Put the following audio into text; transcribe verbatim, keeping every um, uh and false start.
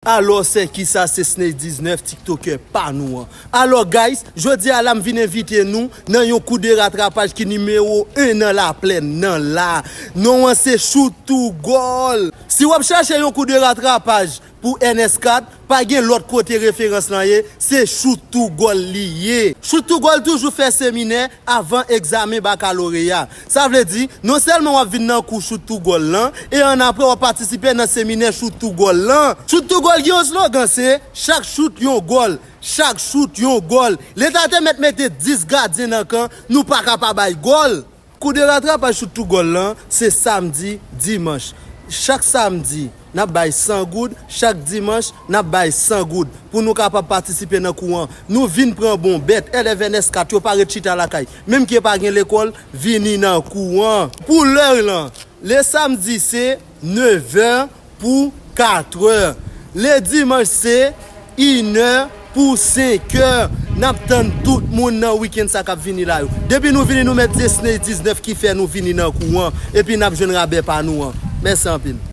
Alò, se kisa? Se Snake diznèf, TikToker pa nou an. Alò, guys, jodi a la, m vin envite nou nan yon kou de ratrapaj ki nimewo en nan Laplèn, nan la. Non an se Shoot to Goal. Si w ap chache yon kou de ratrapaj pou N S kat, pa gen lòt kote referans lan ye, se Shoot to Goal li ye. Shoot to Goal toujou fè seminè avan egzamen bakaloreya. Sa vle di, non sèlman w ap vin nan kou Shoot to Goal lan, e annapre w ap patisipe nan seminè Shoot to Goal lan. Shoot to Goal gen yon slogan, se chak shoot yon gòl, chak shoot yon gòl. Leta te mèt mete dis gadyen nan kan, nou pa ka pa bay gòl. Kou de ratrapaj Shoot to Goal lan, se samdi, dimanch. Chak samdi, n ap bay san goud, chak dimanch, n ap bay san goud. Pou nou kapab patisipe nan kou an, nou vin pran bon bèt. Elèv N S kat yo pa ret chita lakay. Menm ke pa gen lekòl, vini nan kou an. Pou lè lan, le samdi se nevè pou katrè. Le dimanch se inè pou senkè. N ap tann tout moun nan wikenn sa k ap vini la yo. Depi nou vini, nou mèt di Snake diznèf ki fè nou vini nan kou an. Epi n ap jwenn rabè pa nou an. Mèsi anpil.